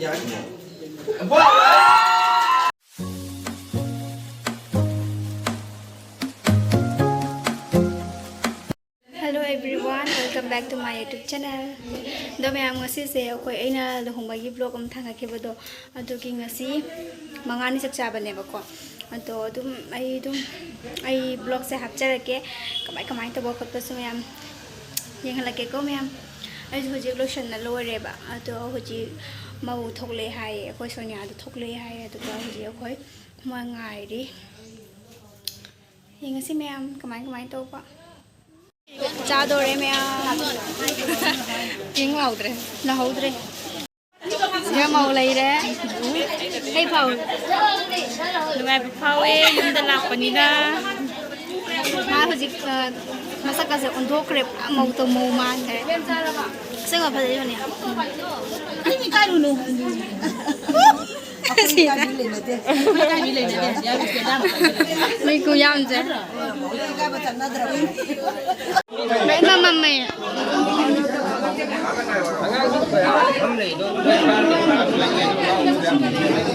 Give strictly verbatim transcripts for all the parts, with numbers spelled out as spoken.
Hello everyone, welcome back to my YouTube channel. ꯑꯗꯣ ꯃꯌꯥꯝ, ꯉꯁꯤꯁꯦ ꯑꯩꯈꯣꯏ, ꯑꯩꯅ ꯂꯨꯍꯣꯡꯕꯒꯤ vlog ꯑꯃ ꯊꯥꯒꯠꯈꯤꯕꯗꯣ, ꯑꯗꯨꯒꯤ ꯉꯁꯤ ꯃꯉꯥꯅꯤ ꯆꯥꯛ ꯆꯥꯕꯅꯦꯕꯀꯣ꯫ ꯑꯗꯣ ꯑꯗꯨꯝ ꯑꯩ ꯑꯗꯨꯝ ꯑꯩ vlogꯁꯦ ꯍꯥꯞꯆꯔꯛꯀꯦ, ꯀꯃꯥꯏ ꯀꯃꯥꯏꯅ ꯇꯧꯕ ꯈꯣꯠꯄꯁꯨ ꯃꯌꯥꯝ ꯌꯦꯡꯍꯜꯂꯛꯀꯦꯀꯣ ꯃꯌꯥꯝ꯫ ꯑꯩꯁꯨ ꯍꯧꯖꯤꯛ ꯂꯣꯏꯁꯟꯅ ꯂꯣꯏꯔꯦꯕ, ꯑꯗꯣ ꯍꯧꯖꯤꯛ ꯃꯧ ꯊꯣꯛꯂꯛꯑꯦ ꯍꯥꯏꯌꯦ, ꯑꯩꯈꯣꯏ ꯁꯣꯅꯤꯌꯥꯗꯣ ꯊꯣꯛꯂꯛꯑꯦ ꯍꯥꯏꯌꯦ, ꯑꯗꯨꯒ ꯍꯧꯖꯤꯛ ꯑꯩꯈꯣꯏ ꯃꯣꯏ ꯉꯥꯏꯔꯤ꯫ ꯌꯦꯡꯉꯁꯤ ꯃꯌꯥꯝ ꯀꯃꯥꯏ ꯀꯃꯥꯏꯅ ꯇꯧꯕ꯫ ꯆꯥꯗꯣꯔꯦ ꯃꯌꯥꯝ꯫ ꯆꯤꯡ ꯂꯥꯎꯗ꯭ꯔꯦ, ꯂꯥꯍꯧꯗ꯭ꯔꯦ꯫ ꯁꯤꯗ ꯃꯧ ꯂꯩꯔꯦ꯫ ꯀꯩ ꯐꯥꯎꯏ? ꯅꯨꯡꯉꯥꯏꯕ ꯐꯥꯎꯋꯦ ꯌꯨꯝꯗ ꯂꯥꯛꯄꯅꯤꯅ꯫ ꯃꯥ ꯍꯧꯖꯤꯛ, ꯑ, ꯃꯁꯛꯀꯁꯦ ꯑꯣꯟꯊꯣꯛꯈ꯭ꯔꯦ, ꯄꯨꯔꯥ ꯃꯧ ꯇꯧ ꯃꯧ ꯃꯥꯟꯈ꯭ꯔꯦ꯫ ꯑꯁꯦꯡꯕ ꯐꯖꯩ ꯁꯣꯅꯤꯌꯥ꯫ ꯑꯩ ꯀꯥꯏꯔꯨꯅꯨ꯫ ꯁꯤꯗ꯫ ꯃꯩ ꯈꯨꯌꯥꯝꯁꯦ꯫ ꯂꯣꯏ ꯃꯝꯃꯝꯃꯦ꯫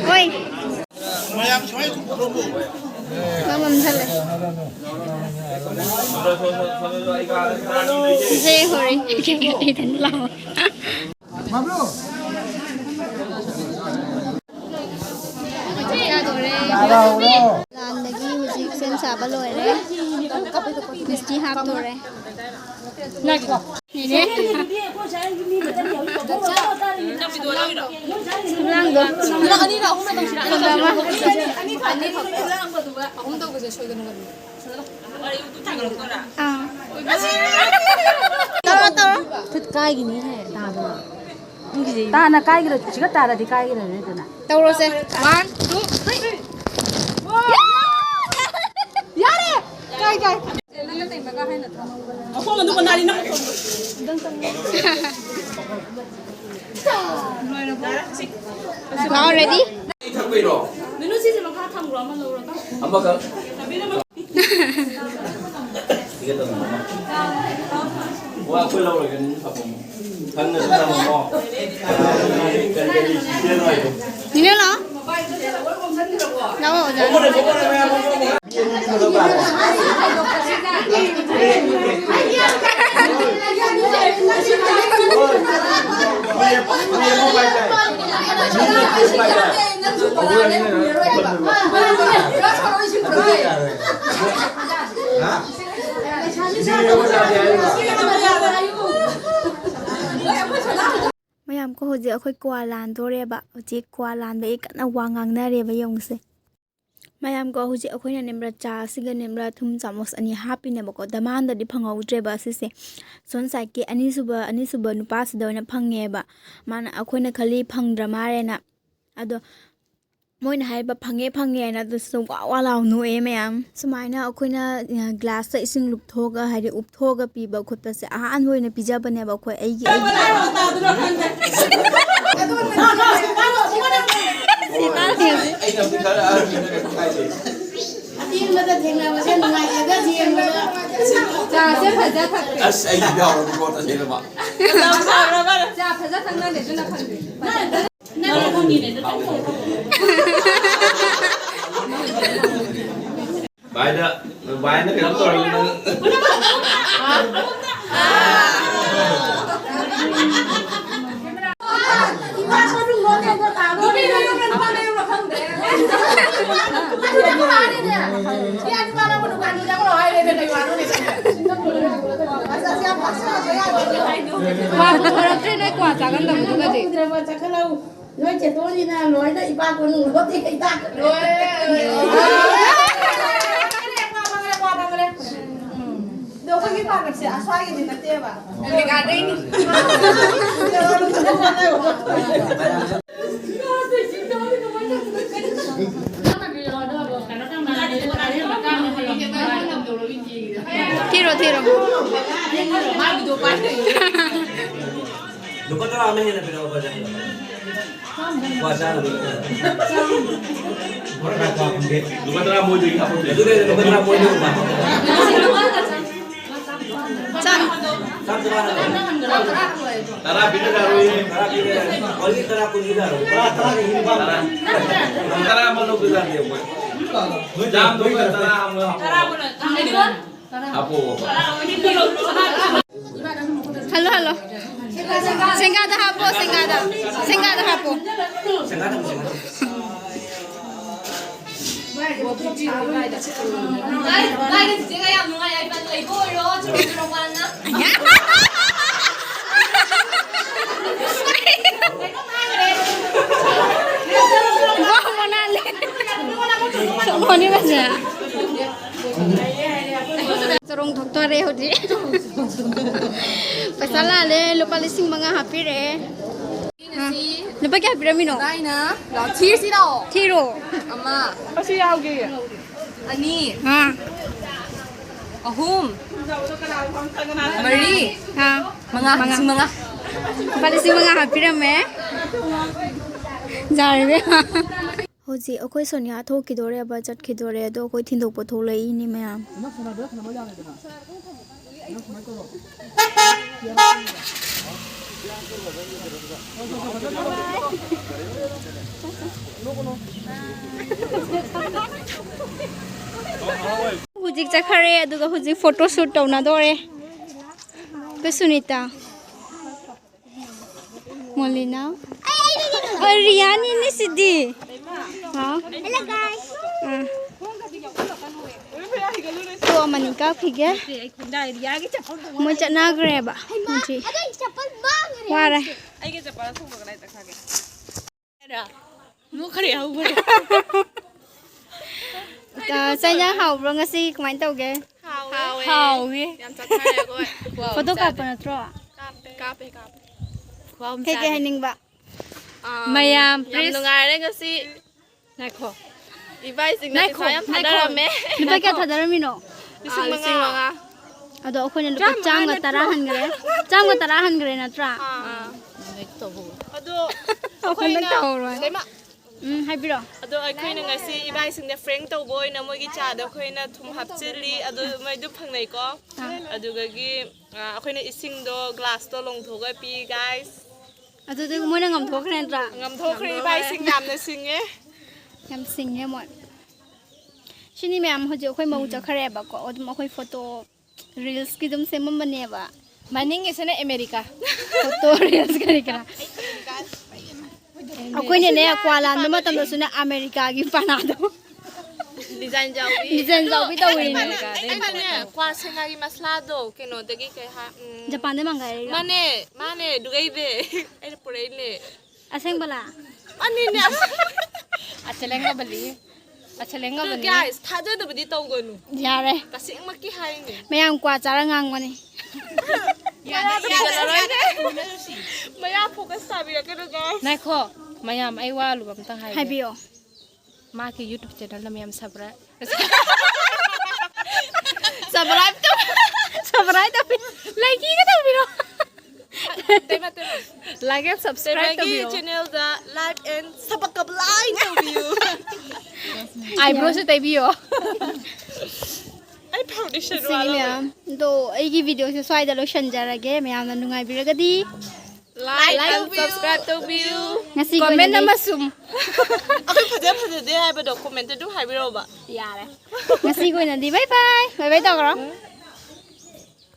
ꯍꯣꯏ꯫ ꯃꯝꯃꯝꯁꯜꯂꯦ꯫ ꯏꯆꯦ ꯍꯣꯔꯤ꯫ ꯏꯊꯟ ꯂꯥꯎ꯫ ꯆꯥꯗꯣꯔꯦ꯫ ꯂꯥꯟꯗꯒꯤ ꯍꯧꯖꯤꯛ ꯁꯦꯝ ꯁꯥꯕ ꯂꯣꯏꯔꯦ꯫ ꯃꯤꯁꯇꯤ ꯍꯥꯞꯇꯣꯔꯦ꯫ ꯅꯦꯅꯦ꯫ ꯁꯝꯂꯥꯡꯗꯣ꯫ ꯑꯍꯨꯝ ꯇꯧꯕꯁꯦ ꯁꯣꯏꯒꯅꯨ꯫ ꯑꯥ꯫ ꯇꯧꯔꯣ, ꯇꯧꯔꯣ꯫ ꯈꯨꯠ ꯀꯥꯏꯒꯤꯅꯤꯍꯦ, ꯇꯥꯕ꯭ꯔꯣ? ꯇꯥꯅ ꯀꯥꯏꯒꯤꯔꯣ? ꯁꯤꯒ ꯇꯥꯔꯗꯤ ꯀꯥꯏꯒꯤꯔꯣꯏꯗꯅ꯫ ꯇꯧꯔꯣꯁꯦ꯫ One, two, three. ꯌꯥꯔꯦ! ꯀꯥꯏ, ꯀꯥꯏ꯫ ꯃꯈꯣꯡ ꯑꯗꯨ ꯃꯅꯥꯔꯤ ꯅꯪ ꯃꯈꯣꯡꯗꯣ꯫ ꯂꯣꯏꯔꯕꯣ? ꯂꯥꯛꯑꯣ, ready? ꯊꯛꯄꯩꯔꯣ? ꯃꯤꯅꯨ, ꯁꯤꯁꯦ ꯃꯈꯥ ꯊꯝꯈ꯭ꯔꯣ, ꯑꯃ ꯂꯧꯔꯒ꯫ ꯑꯃꯈꯛ꯫ ꯋꯥ ꯑꯩꯈꯣꯏ ꯂꯧꯔꯒꯦ, ꯅꯪ ꯊꯝꯃꯣ꯫ ꯊꯝꯅꯁꯨ ꯊꯝꯃꯣ꯫ ꯅꯤꯅꯦ ꯂꯥꯛꯑꯣ꯫ ꯂꯥꯛꯑꯣ, ꯑꯣꯖꯥ꯫ ꯃꯌꯥꯝꯀꯣ, ꯍꯧꯖꯤꯛ ꯑꯩꯈꯣꯏ ꯀ꯭ꯋꯥ ꯂꯥꯟꯗꯣꯔꯦꯕ꯫ ꯍꯧꯖꯤꯛ ꯀ꯭ꯋꯥ ꯂꯥꯟꯕꯒꯤ ꯀꯟꯅ ꯋꯥ ꯉꯥꯡꯅꯔꯦꯕ, ꯌꯦꯡꯉꯨꯁꯦ꯫ ꯃꯌꯥꯝꯀꯣ, ꯍꯧꯖꯤꯛ ꯑꯩꯈꯣꯏꯅ ꯅꯦꯝꯕ꯭ꯔꯥ ꯆꯥ ꯑꯁꯤꯒ ꯅꯦꯝꯕ꯭ꯔꯥ ꯊꯨꯝ ꯆꯥꯃꯁ ꯑꯅꯤ ꯍꯥꯞꯄꯤꯅꯦꯕꯀꯣ꯫ ꯗꯃꯥꯟꯗꯗꯤ ꯐꯪꯍꯧꯗ꯭ꯔꯦꯕ ꯑꯁꯤꯁꯦ꯫ ꯁꯣꯝ ꯁꯥꯏꯠꯀꯤ ꯑꯅꯤꯁꯨꯕ, ꯑꯅꯤꯁꯨꯕ ꯅꯨꯄꯥꯁꯤꯗ ꯑꯣꯏꯅ ꯐꯪꯉꯦꯕ꯫ ꯃꯥꯅ, ꯑꯩꯈꯣꯏꯅ ꯈꯜꯂꯤ ꯐꯪꯗ꯭ꯔ ꯃꯥꯜꯂꯦꯅ꯫ ꯑꯗꯣ ꯃꯣꯏꯅ ꯍꯥꯏꯕ "ꯐꯪꯉꯦ, ꯐꯪꯉꯦ" ꯍꯥꯏꯅ, ꯑꯗꯨꯁꯨ ꯋꯥ ꯋꯥ ꯂꯥꯎ ꯅꯣꯛꯑꯦ ꯃꯌꯥꯝ꯫ ꯁꯨꯃꯥꯏꯅ ꯑꯩꯈꯣꯏꯅ, ꯑ, ꯒ꯭ꯂꯥꯁꯇ ꯏꯁꯤꯡ ꯂꯨꯞꯊꯣꯛꯑꯒ, ꯍꯥꯏꯗꯤ ꯎꯞꯊꯣꯛꯑꯒ ꯄꯤꯕ ꯈꯣꯠꯄꯁꯦ ꯑꯍꯥꯟꯕ ꯑꯣꯏꯅ ꯄꯤꯖꯕꯅꯦꯕ ꯑꯩꯈꯣꯏ꯫ ꯑꯩꯒꯤ, ꯑꯩꯒꯤ ꯑꯇꯦꯟꯕꯗ ꯊꯦꯡꯅꯕꯁꯦ ꯅꯨꯡꯉꯥꯏꯖꯗ ꯌꯦꯡꯕꯗ꯫ ꯆꯥꯁꯦ ꯐꯖ ꯊꯛꯁꯦ꯫ ꯑꯁ, ꯑꯩ ꯌꯥꯎꯔꯕꯀꯣ, ꯇꯁꯦꯡꯅꯃꯛ꯫ ꯆꯥ ꯐꯖ ꯊꯛꯅꯗꯦ, ꯑꯗꯨꯅ ꯐꯪꯗꯦ꯫ ꯚꯥꯏꯗ, ꯚꯥꯏꯅ ꯀꯩꯅꯣ ꯇꯧꯔꯒ ꯅꯪ꯫ ꯀ꯭ꯋꯥ ꯄꯨꯊꯣꯔꯛꯇ꯭ꯔꯦ ꯅꯣꯏ ꯀ꯭ꯋꯥ ꯆꯥꯒꯟꯗꯕꯗꯨꯒꯗꯤ꯫ ꯅꯣꯏ ꯆꯦꯇꯣꯟꯒꯤꯅ ꯂꯣꯏꯅ ꯏꯄꯥ ꯀꯣꯅꯨꯡ ꯂꯣꯠꯇꯦ ꯍꯩꯇꯥꯛ꯫ ꯂꯣꯏꯔꯦ꯫ ꯑꯗꯣ ꯑꯩꯈꯣꯏꯒꯤ ꯄꯥꯀꯠꯁꯦ ꯑꯁ꯭ꯋꯥꯏꯒꯤꯗꯤ ꯅꯠꯇꯦꯕ꯫ ꯑꯃꯦꯔꯤꯀꯥꯗꯩꯅꯤ꯫ ꯊꯤꯔꯣ, ꯊꯤꯔꯣ꯫ ꯂꯨꯄꯥ ꯇꯔꯥ ꯑꯃ ꯍꯦꯟꯅ ꯄꯤꯔꯛꯑꯣ, ꯕꯖꯥꯔ꯫ ꯂꯨꯄꯥ ꯇꯔꯥ ꯃꯣꯏꯗꯒꯤ ꯍꯥꯞꯄꯛꯇꯣꯏꯅꯦ꯫ ꯑꯗꯨꯅꯦ, ꯂꯨꯄꯥ ꯇꯔꯥ ꯃꯣꯏꯗꯒꯤ ꯍꯥꯞꯄꯛꯇꯣꯏꯅꯦ꯫ ꯆꯥ-, ꯇꯔꯥ ꯄꯤꯔ ꯌꯥꯔꯣꯏꯌꯦ꯫ ꯇꯔꯥ ꯄꯤꯔ ꯌꯥꯔꯣꯏꯌꯦ꯫ ꯋꯥꯔꯤ ꯇꯔꯥ ꯀꯨꯟ ꯄꯤꯔ ꯌꯥꯔꯣꯏ꯫ ꯇꯔꯥ, ꯇꯔꯥꯒꯤ ꯍꯤꯡꯕ꯫ ꯇꯔꯥ, ꯇꯔꯥ ꯑꯃ ꯂꯧꯕ ꯌꯥꯗꯦ ꯑꯩꯈꯣꯏ꯫ ꯆꯥꯝꯗꯨꯒ ꯇꯔꯥ ꯑꯃ ꯍꯥꯞꯄꯣ꯫ ꯍꯥꯞꯄꯣ꯫ Hello, hello. ꯁꯦꯡꯒꯥꯗ ꯍꯥꯞꯄꯣ, ꯁꯦꯡꯒꯥꯗ꯫ ꯁꯦꯡꯒꯥꯗ ꯍꯥꯞꯄꯣ꯫ ꯁꯦꯡꯒꯥꯗ ꯍꯥꯞꯄꯣ, ꯁꯦꯡꯒꯥꯗ꯫ ꯚꯥꯏ, ꯚꯥꯏ, ꯆꯤꯆꯦꯒ ꯌꯥꯝ ꯅꯨꯡꯉꯥꯏ, ꯌꯥꯏꯐꯅ ꯂꯩꯕ ꯑꯣꯏꯔꯣ, ꯆꯨꯝꯗ꯭ꯔꯣ ꯃꯥꯅ? ꯋꯥ, ꯃꯣꯅꯥꯂꯤ꯫ ꯁꯣꯃꯣꯅꯤ ꯃꯁꯦ꯫ ꯆꯔꯣꯡ ꯊꯣꯛꯇꯣꯔꯦ ꯍꯧꯖꯤꯛ꯫ ꯄꯩꯁꯥ ꯂꯥꯜꯂꯦ, ꯂꯨꯄꯥ ꯂꯤꯁꯤꯡ ꯃꯉꯥ ꯍꯥꯞꯄꯤꯔꯦ꯫ ꯉꯁꯤ ꯂꯨꯄꯥ ꯀꯌꯥ ꯄꯤꯔꯝꯃꯤꯅꯣ? ꯀꯗꯥꯏꯅ? ꯂꯥꯛꯑꯣ, ꯊꯤꯔꯁꯤ ꯂꯥꯛꯑꯣ꯫ ꯊꯤꯔꯣ꯫ ꯑꯃ꯫ ꯑꯁꯤ ꯌꯥꯎꯒꯦ꯫ ꯑꯅꯤ꯫ ꯑꯥ꯫ ꯑꯍꯨꯝ꯫ ꯃꯔꯤ꯫ ꯑꯥ꯫ ꯃꯉꯥ꯫ ꯃꯉꯥ꯫ ꯂꯤꯁꯤꯡ ꯃꯉꯥ꯫ ꯂꯨꯄꯥ ꯂꯤꯁꯤꯡ ꯃꯉꯥ ꯍꯥꯞꯄꯤꯔꯝꯃꯦ꯫ ꯌꯥꯔꯦ ꯏꯕꯦꯝꯃ꯫ ꯍꯧꯖꯤꯛ ꯑꯩꯈꯣꯏ ꯁꯣꯅꯤꯌꯥ ꯊꯣꯛꯈꯤꯗꯣꯔꯦꯕ, ꯆꯠꯈꯤꯗꯣꯔꯦ, ꯑꯗꯣ ꯑꯩꯈꯣꯏ ꯊꯤꯟꯗꯣꯛꯄ ꯊꯣꯛꯂꯛꯏꯅꯤ ꯃꯌꯥꯝ꯫ ꯍꯧꯖꯤꯛ ꯆꯠꯈꯔꯦ, ꯑꯗꯨꯒ ꯍꯧꯖꯤꯛ ꯐꯣꯇꯣ ꯁꯨꯠ ꯇꯧꯅꯗꯣꯔꯦ꯫ ꯑꯩꯈꯣꯏ ꯁꯨꯅꯤꯇꯥ꯫ ꯃꯣꯂꯤꯅꯥ꯫ ꯑꯩ, ꯔꯤꯌꯥꯅꯤꯅꯦ ꯁꯤꯗꯤ꯫ ꯍꯥꯎ꯫ ꯑꯥ꯫ ꯐꯣꯇꯣ ꯑꯃꯅꯤ ꯀꯥꯞꯈꯤꯒꯦ꯫ ꯃꯣꯏ ꯆꯠꯅꯈ꯭ꯔꯦꯕ꯫ ꯍꯧꯖꯤꯛ꯫ ꯋꯥꯔꯦ꯫ ꯑꯃꯨꯛ ꯈꯔ ꯌꯥꯎꯈ꯭ꯔꯦ꯫ ꯑ, ꯆꯥꯛ ꯏꯟꯖꯥꯡ ꯍꯥꯎꯕ꯭ꯔꯣ ꯉꯁꯤ? ꯀꯃꯥꯏꯅ ꯇꯧꯒꯦ? ꯍꯥꯎꯋꯦ꯫ ꯍꯥꯎꯋꯦ꯫ ꯌꯥꯝ ꯆꯥꯊꯔꯦ ꯑꯩꯈꯣꯏ꯫ ꯐꯣꯇꯣ ꯀꯥꯞꯄ ꯅꯠꯇ꯭ꯔꯣ? ꯀꯥꯞꯄꯦ, ꯀꯥꯞꯄꯦ꯫ ꯀꯩꯀꯩ ꯍꯥꯏꯅꯤꯡꯕ? ꯑꯥ, ꯃꯌꯥꯝ, ꯌꯥꯝ please꯫ ꯅꯨꯡꯉꯥꯏꯔꯦ ꯉꯁꯤ꯫ ꯉꯥꯏꯈꯣ꯫ ꯏꯕꯥꯏꯁꯤꯡꯅ ꯉꯥꯏꯈꯣ, ꯄꯩꯁꯥ ꯌꯥꯝ ꯉꯥꯏꯈꯣ꯫ ꯊꯥꯗꯔꯝꯃꯦ꯫ ꯂꯨꯄꯥ ꯀꯌꯥ ꯊꯥꯗꯔꯝꯃꯤꯅꯣ? ꯂꯤꯁꯤꯡ ꯃꯉꯥ꯫ ꯑꯥ, ꯂꯤꯁꯤꯡ ꯃꯉꯥ꯫ ꯑꯗꯣ ꯑꯩꯈꯣꯏꯅ ꯂꯨꯄꯥ ꯆꯥꯝꯃ ꯆꯥꯝꯃ ꯇꯔꯥ ꯅꯠꯇ꯭ꯔꯣ? ꯍꯟꯈ꯭ꯔꯦ꯫ ꯆꯥꯝꯃ ꯇꯔꯥ ꯍꯟꯈ꯭ꯔꯦ ꯅꯠꯇ꯭ꯔꯥ? ꯑꯥ꯫ ꯑꯗꯣ ꯋꯥꯈꯜꯗ ꯑꯩꯈꯣꯏꯅ ꯇꯧꯍꯧꯔꯣ꯫ ꯀꯩꯃ-, ꯎꯝ, ꯍꯥꯏꯕꯤꯔꯣ꯫ ꯑꯗꯣ ꯑꯩꯈꯣꯏꯅ ꯉꯁꯤ ꯏꯕꯥꯏꯁꯤꯡꯗ prank ꯇꯧꯕ ꯑꯣꯏꯅ ꯃꯣꯏꯒꯤ ꯆꯥꯗ ꯑꯩꯈꯣꯏꯅ ꯊꯨꯝ ꯍꯥꯞꯆꯤꯜꯂꯤ꯫ ꯑꯗꯣ ꯃꯣꯏꯗꯨ ꯐꯪꯅꯩꯀꯣ꯫ ꯑꯥ꯫ ꯑꯗꯨꯗꯒꯤ ꯑ, ꯑꯩꯈꯣꯏꯅ ꯏꯁꯤꯡꯗꯣ ꯒ꯭ꯂꯥꯁꯇꯣ ꯂꯣꯡꯊꯣꯛꯑꯒ ꯄꯤ, ꯒꯥꯏꯁ꯫ ꯑꯗꯨꯗꯤ ꯃꯣꯏꯅ ꯉꯝꯊꯣꯛꯈ꯭ꯔꯦ ꯅꯠꯇ꯭ꯔꯥ? ꯉꯝꯊꯣꯛꯈ꯭ꯔꯦ, ꯏꯕꯥꯏꯁꯤꯡ ꯌꯥꯝꯅ ꯁꯤꯡꯉꯦ꯫ ꯌꯥꯝ ꯁꯤꯡꯉꯦ ꯃꯣꯏ꯫ ꯁꯤꯅꯤ ꯃꯌꯥꯝ, ꯍꯧꯖꯤꯛ ꯑꯩꯈꯣꯏ ꯃꯧ ꯆꯠꯈ꯭ꯔꯦꯕꯀꯣ, ꯑꯗꯨꯝ ꯑꯩꯈꯣꯏ ꯐꯣꯇꯣ ꯔꯤꯜꯁꯀꯤ ꯑꯗꯨꯝ ꯁꯦꯝꯃꯝꯕꯅꯦꯕ꯫ ꯃꯅꯤꯡꯒꯤꯁꯤꯅ ꯑꯃꯦꯔꯤꯀꯥ꯫ ꯐꯣꯇꯣ ꯔꯤꯜꯁ ꯀꯔꯤ ꯀꯔꯥ꯫ ꯑꯩꯈꯣꯏꯅꯅꯦ, ꯀ꯭ꯋꯥ ꯂꯥꯟꯕ ꯃꯇꯝꯗꯁꯨꯅꯦ, ꯑꯃꯦꯔꯤꯀꯥꯒꯤ ꯄꯅꯥꯗꯣ ꯗꯤꯖꯥꯏꯟ ꯌꯥꯎꯕꯤ꯫ ꯗꯤꯖꯥꯏꯟ ꯌꯥꯎꯕꯤ ꯇꯧꯔꯤꯅꯦ꯫ ꯑꯩꯅꯅꯦ, ꯀ꯭ꯋꯥ ꯁꯦꯡꯉꯥꯒꯤ ꯃꯁꯂꯥꯗꯣ ꯀꯩꯅꯣꯗꯒꯤ ꯀꯩ ꯍꯥꯏ, ꯎꯝ, ꯖꯄꯥꯟꯗꯩ ꯃꯥꯡꯒꯥꯏꯔꯛꯏꯔꯣ? ꯃꯥꯅꯦ, ꯃꯥꯅꯦ, ꯑꯗꯨꯒꯩꯅꯦ꯫ ꯑꯩꯅ ꯄꯨꯔꯛꯏꯅꯦ꯫ ꯑꯁꯦꯡꯕꯂꯥ? ꯃꯥꯅꯤꯅꯦ꯫ ꯑꯆꯂꯦꯡꯒꯕꯂꯤ꯫ ꯑꯗꯨ ꯑꯆꯂꯦꯡꯒꯕꯂꯤ꯫ ꯒꯥꯏꯁ, ꯊꯥꯖꯗꯕꯗꯤ ꯇꯧꯒꯅꯨ꯫ ꯌꯥꯔꯦ꯫ ꯇꯁꯦꯡꯃꯛꯀꯤ ꯍꯥꯏꯅꯦ꯫ ꯃꯌꯥꯝ ꯀ꯭ꯋꯥ ꯆꯥꯔ ꯉꯥꯡꯕꯅꯤ꯫ ꯃꯌꯥ ꯐꯣꯀꯁ ꯇꯥꯕꯤꯔꯛꯀꯅꯨ, ꯒꯥꯏꯁ꯫ ꯉꯥꯏꯈꯣ, ꯃꯌꯥꯝ ꯑꯩ ꯋꯥ ꯑꯂꯨꯕ ꯑꯝꯇ ꯍꯥꯏꯒꯦ꯫ ꯍꯥꯏꯕꯤꯌꯣ꯫ ꯃꯥꯒꯤ YouTube channelꯗ ꯃꯌꯥꯝ subscribe ꯁꯕꯁꯀ꯭ꯔꯥꯏꯕ ꯇꯧ꯫ ꯁꯕꯁꯀ꯭ꯔꯥꯏꯕ ꯇꯧꯕꯤ꯫ ꯂꯥꯏꯛ ꯀꯤꯒ ꯇꯧꯕꯤꯔꯣ꯫ ꯇꯩꯃ, ꯇꯩꯃ꯫ like and subscribe ꯇꯩꯃꯒꯤ ꯇꯧꯕꯤꯌꯣ꯫ Channelꯗ like and subscribe ꯇꯧꯕꯤꯌꯨ꯫ Eyebrowꯁꯨ ꯇꯩꯕꯤꯌꯣ꯫ ꯑꯩ foundation ꯁꯤꯅꯤ ꯃꯌꯥꯝ꯫ ꯑꯗꯣ ꯑꯩꯒꯤ videoꯁꯦ ꯁ꯭ꯋꯥꯏꯗ ꯂꯣꯏꯁꯤꯟꯖꯔꯒꯦ꯫ ꯃꯌꯥꯝꯅ ꯅꯨꯡꯉꯥꯏꯕꯤꯔꯒꯗꯤ like and subscribe ꯇꯧꯕꯤꯌꯨ꯫ ꯉꯁꯤꯒꯤ Comment ꯑꯣꯏꯅꯗꯤ ꯑꯃꯁꯨꯡ ꯑꯩꯈꯣꯏ ꯐꯖ ꯐꯖꯗꯦ ꯍꯥꯏꯕꯗꯣ commentꯇ ꯑꯗꯨꯝ ꯍꯥꯏꯕꯤꯔꯛꯑꯣꯕ꯫ ꯌꯥꯔꯦ꯫ ꯉꯁꯤꯒꯤ ꯑꯣꯏꯅꯗꯤ bye bye꯫ Bye bye ꯇꯧꯈ꯭ꯔꯣ꯫